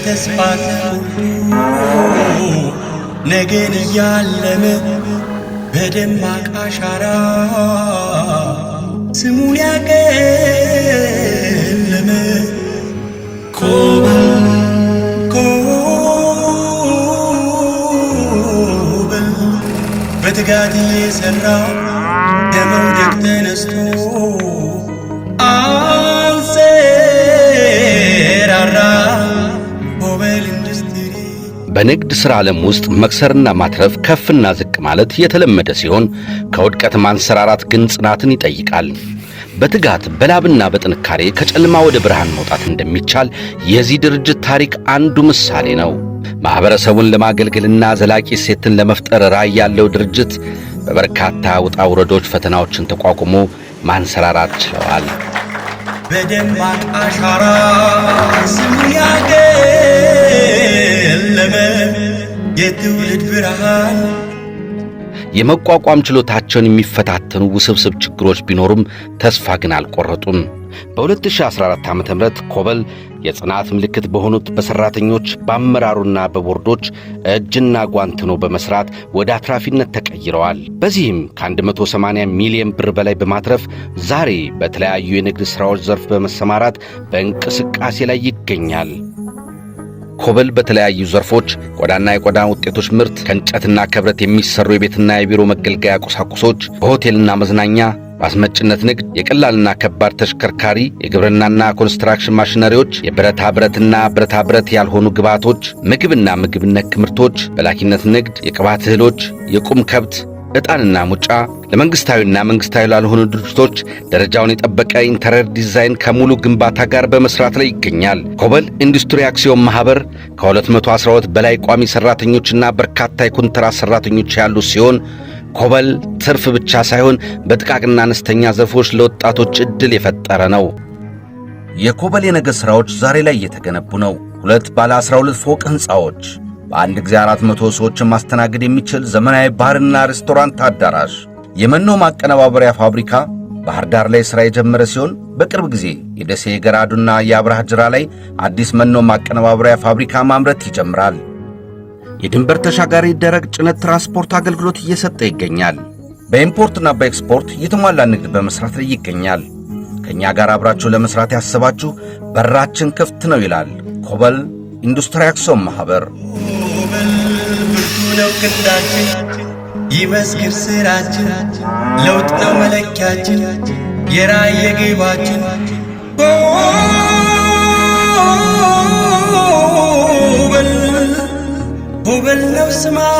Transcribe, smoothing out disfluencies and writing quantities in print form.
በተስፋ ተሞልቶ ነገን እያለመ በደማቅ አሻራ ስሙን ያቀለመ ኮበል ኮበል በትጋት እየሰራ ከመውደቅ ተነስቶ አንሰራራ ኮበል ኢንዱስትሪ። በንግድ ሥራ ዓለም ውስጥ መክሰርና ማትረፍ፣ ከፍና ዝቅ ማለት የተለመደ ሲሆን ከውድቀት ማንሰራራት ግን ጽናትን ይጠይቃል። በትጋት፣ በላብና በጥንካሬ ከጨለማ ወደ ብርሃን መውጣት እንደሚቻል የዚህ ድርጅት ታሪክ አንዱ ምሳሌ ነው። ማኅበረሰቡን ለማገልገልና ዘላቂ እሴትን ለመፍጠር ራዕይ ያለው ድርጅት በበርካታ ውጣ ውረዶች ፈተናዎችን ተቋቁሞ ማንሰራራት ችለዋል። በደማቅ አሻራ ስሙን ያቀለመ የትውልድ ብርሃን። የመቋቋም ችሎታቸውን የሚፈታተኑ ውስብስብ ችግሮች ቢኖሩም ተስፋ ግን አልቆረጡም። በ2014 ዓ ም ኮበል የጽናት ምልክት በሆኑት በሠራተኞች፣ በአመራሩና በቦርዶች እጅና ጓንት ሆኖ በመሥራት ወደ አትራፊነት ተቀይረዋል። በዚህም ከ180 ሚሊዮን ብር በላይ በማትረፍ ዛሬ በተለያዩ የንግድ ሥራዎች ዘርፍ በመሰማራት በእንቅስቃሴ ላይ ይገኛል። ኮበል በተለያዩ ዘርፎች ቆዳና የቆዳ ውጤቶች ምርት፣ ከእንጨትና ከብረት የሚሰሩ የቤትና የቢሮ መገልገያ ቁሳቁሶች፣ በሆቴልና መዝናኛ፣ በአስመጭነት ንግድ፣ የቀላልና ከባድ ተሽከርካሪ፣ የግብርናና ኮንስትራክሽን ማሽነሪዎች፣ የብረታ ብረትና ብረታ ብረት ያልሆኑ ግብዓቶች፣ ምግብና ምግብ ነክ ምርቶች፣ በላኪነት ንግድ፣ የቅባት እህሎች፣ የቁም ከብት፣ ዕጣንና ሙጫ፣ ለመንግሥታዊና መንግሥታዊ ላልሆኑ ድርጅቶች ደረጃውን የጠበቀ interior design ከሙሉ ግንባታ ጋር በመስራት ላይ ይገኛል። ኮበል ኢንዱስትሪ አክሲዮን ማኅበር ከ212 በላይ ቋሚ ሠራተኞችና በርካታ የኮንትራት ሠራተኞች ያሉት ሲሆን ኮበል ትርፍ ብቻ ሳይሆን በጥቃቅንና አነስተኛ ዘርፎች ለወጣቶች ዕድል የፈጠረ ነው። የኮበል የነገ ሥራዎች ዛሬ ላይ እየተገነቡ ነው። ሁለት ባለ 12 ፎቅ ሕንፃዎች፣ በአንድ ጊዜ 400 ሰዎችን ማስተናገድ የሚችል ዘመናዊ ባርና ሬስቶራንት አዳራሽ፣ የመኖ ማቀነባበሪያ ፋብሪካ ባህር ዳር ላይ ሥራ የጀመረ ሲሆን በቅርብ ጊዜ የደሴ፣ የገራዱና የአብርሃ ጅራ ላይ አዲስ መኖ ማቀነባበሪያ ፋብሪካ ማምረት ይጀምራል። የድንበር ተሻጋሪ ደረቅ ጭነት ትራንስፖርት አገልግሎት እየሰጠ ይገኛል። በ import ና በ ኤክስፖርት የተሟላ ንግድ በመስራት ላይ ይገኛል። ከእኛ ጋር አብራችሁ ለመስራት ያሰባችሁ በራችን ክፍት ነው ይላል ኮበል ኢንዱስትሪ አክሲዮን ማኅበር። ኮበል ብርቱ ነው ክንዳችን፣ ይመስክር ስራችን፣ ለውጥ ነው መለኪያችን፣ የራዕይ ግባችን። ኮበል ኮበል ነው ስማችን።